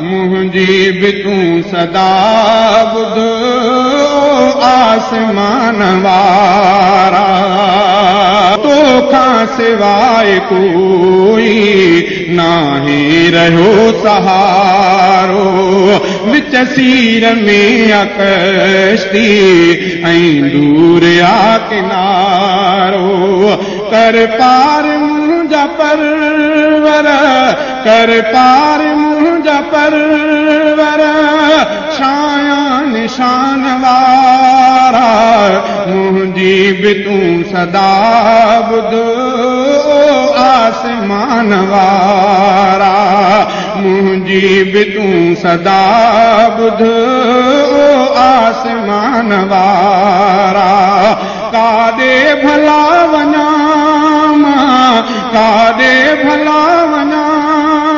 मुंहिंजी बि तूं सदा ॿुध आसमान वारा। तोखां सिवाइ कोई नाहे रहियो सहारो, विच सीर में आ कश्ती ऐं दूर आ किनारो। कर पार मुंहिंजा परवर, कर पार मुंहिंजा परवर, छाया निशान वारा। मुंहिंजी बि तूं सदा ॿुध आसमान वारा, मुंहिंजी बि तूं सदा ॿुध आसमान वारा। काॾे भला वञा मां, काॾे भला वञा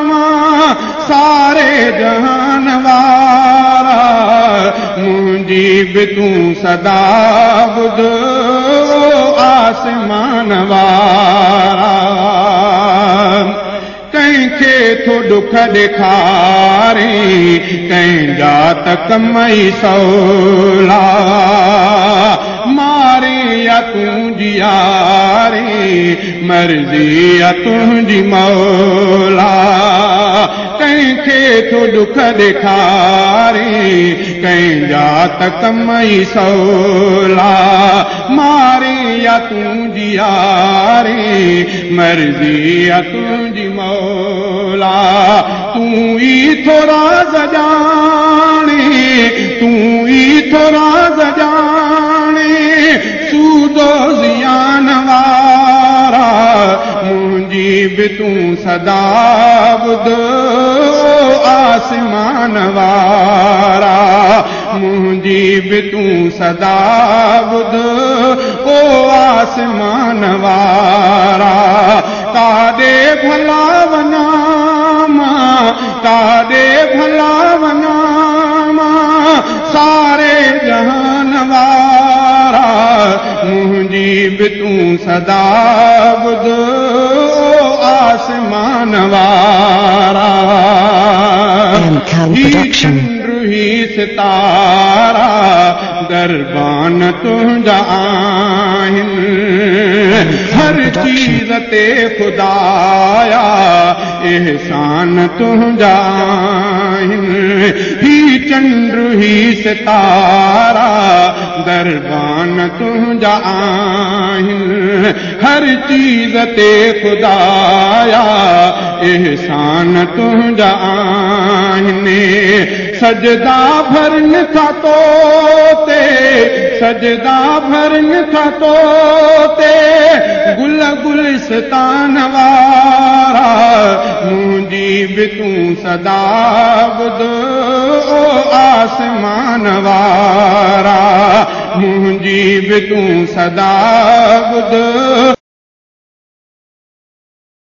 मां, सारे जहान वारा। मुंहिंजी बि तूं सदा ॿुध आसमान वारा। कंहिंखे थो ॾुख ॾेखारे, कंहिंजा त कम ई सवला। मारे या तूं जियारे, मर्ज़ी या तुंहिंजी मौला। कंहिंखे थो ॾुख ॾेखारे, कंहिंजा त कम ई सवला। मारे या तूं जियारे, मर्ज़ी या तुंहिंजी मौला। तूं ई थो राज़ ॼाणे, तूं ई थो राज़ ॼाणे, सूदो ज़ियान वारा। मुंहिंजी बि तूं सदा ॿुध आसमान वारा, मुंहिंजी बि तूं सदा ॿुध ओ आसमान वारा। काॾे भला वञा मां, काॾे भला वञा मां, सारे जहान वारा। मुंहिंजी बि तूं सदा ॿुध आसमान वारा। M. Khan ही Production. चंड ही सितारा, दरबान तुंहिंजा आहिनि। हर चीज़ ते ख़ुदाया एहसान तुंहिंजा आहिनि। ही चंड ही सितारा, दरबान तुंहिंजा आहिनि। हर चीज़ ते ख़ुदाया एहसान तुंहिंजा आहिनि। सजदा भरनि था तोते, सजदा भरनि था तोते, गुल गुलिस्तान वारा। मुंहिंजी बि तूं सदा ॿुध आसमान वारा, मुंहिंजी बि तूं सदा ॿुध